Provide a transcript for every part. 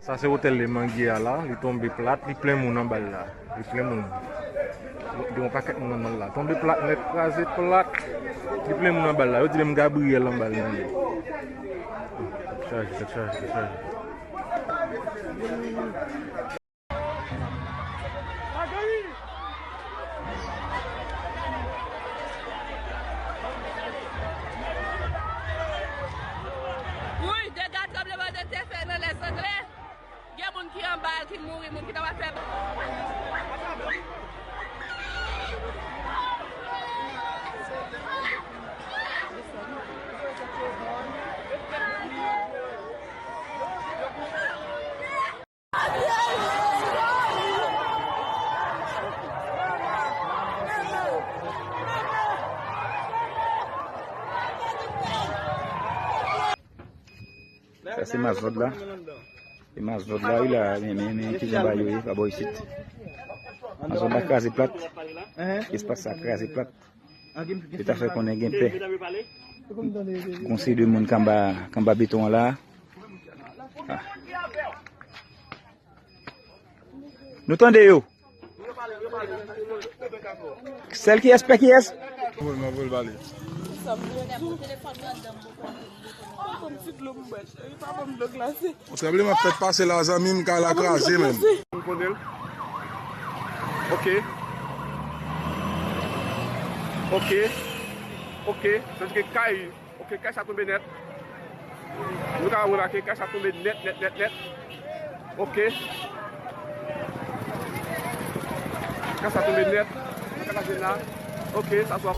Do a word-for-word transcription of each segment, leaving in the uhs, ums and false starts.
Sa se otèl Lè Mangye a la, li tonbe plat, li plen moun anba l la. Li plen moun. Gen yon pakèt moun andan l la. Tonbe plat nèt, kraze plat. Li plen moun anba l la. Yo di menm Gabriyèl anba l nan li. Tèt chaje, tèt chaje, tèt chaje. Wi, dega tranblemanntè te fè nan Lèzangle. Gen moun ki anba l ki mouri, moun ki t ap fè. Sa se mazòd la. Se mazòd la, wi, la, men, men, men, ki jan bagay yo ye, pa bò isit. Mazòd la kraze plat. Espas sa kraze plat. Yo ta fè konnen gen pè. Gon seri de moun k anba, k anba beton an la. Ah. Nou tande yo. Sèl kiyès, pè kiyès? Mwen, mwen vle pale. Papa m ti dlo m bwè, cheri, papa m dlo glase. Yon tranblemanntè fèk pase la, zanmi m, kay la kraze menm. M konnen l. Ok. Ok. Ok. Sa vle di ke kay Ok, kay sa tonbe nèt. Nou ka remake, kay sa tonbe nèt, nèt, nèt, nèt. Ok. Kay sa tonbe nèt. Kay sa tonbe la. Ok, sa swa.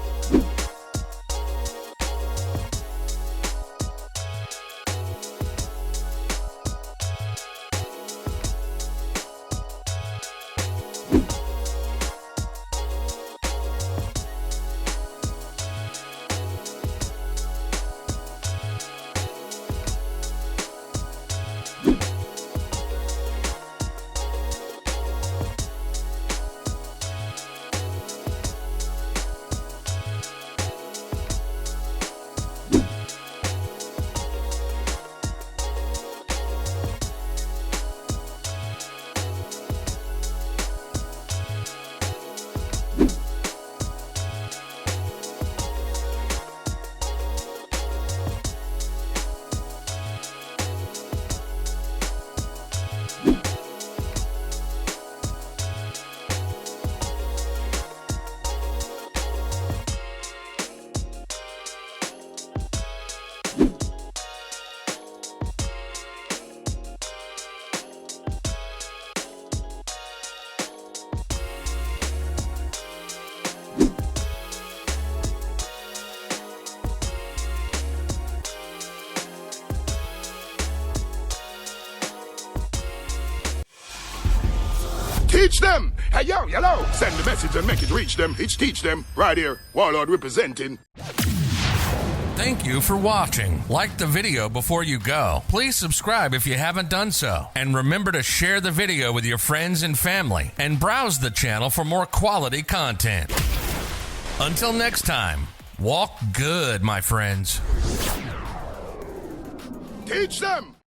Teach them! Hey yo, hello! Send the message and make it reach them. It's Teach Them right here. Warlord representing. Thank you for watching. Like the video before you go. Please subscribe if you haven't done so. And remember to share the video with your friends and family. And browse the channel for more quality content. Until next time, walk good, my friends. Teach them!